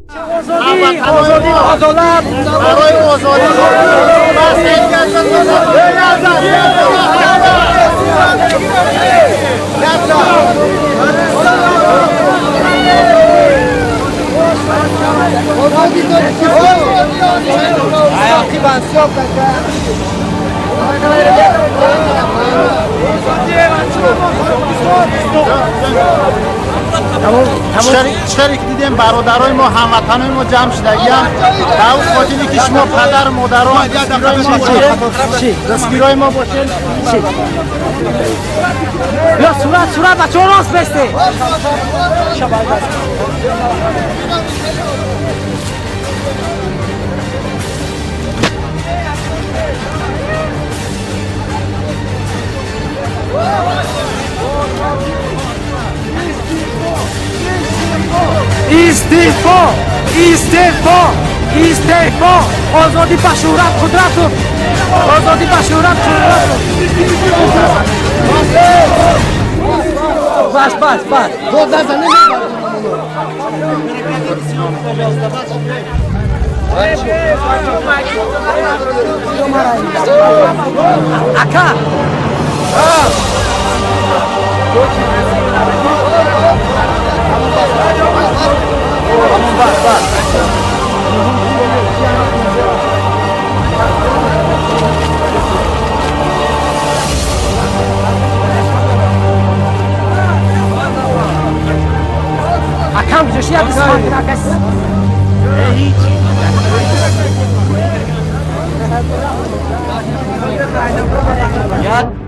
Озодӣ, озодӣ, адолат барои озодӣ. Чиқаре ки дидем, бародарои мо, ҳамватанои мо ҷамъ шудагиам ба ӯ хотире ки шумо падару модарон дастгирои мо бошед. Ё сурат, сурат, бачаҳо, рост бесте. Истеъфо, истеъфо, истеъфо! Озодӣ ба Шӯҳрат Қудратов, озодӣ ба Шӯҳрат Қудратов! Бас, бас, бас! Ака, акам гузошти, як сухан кун, акас. Як.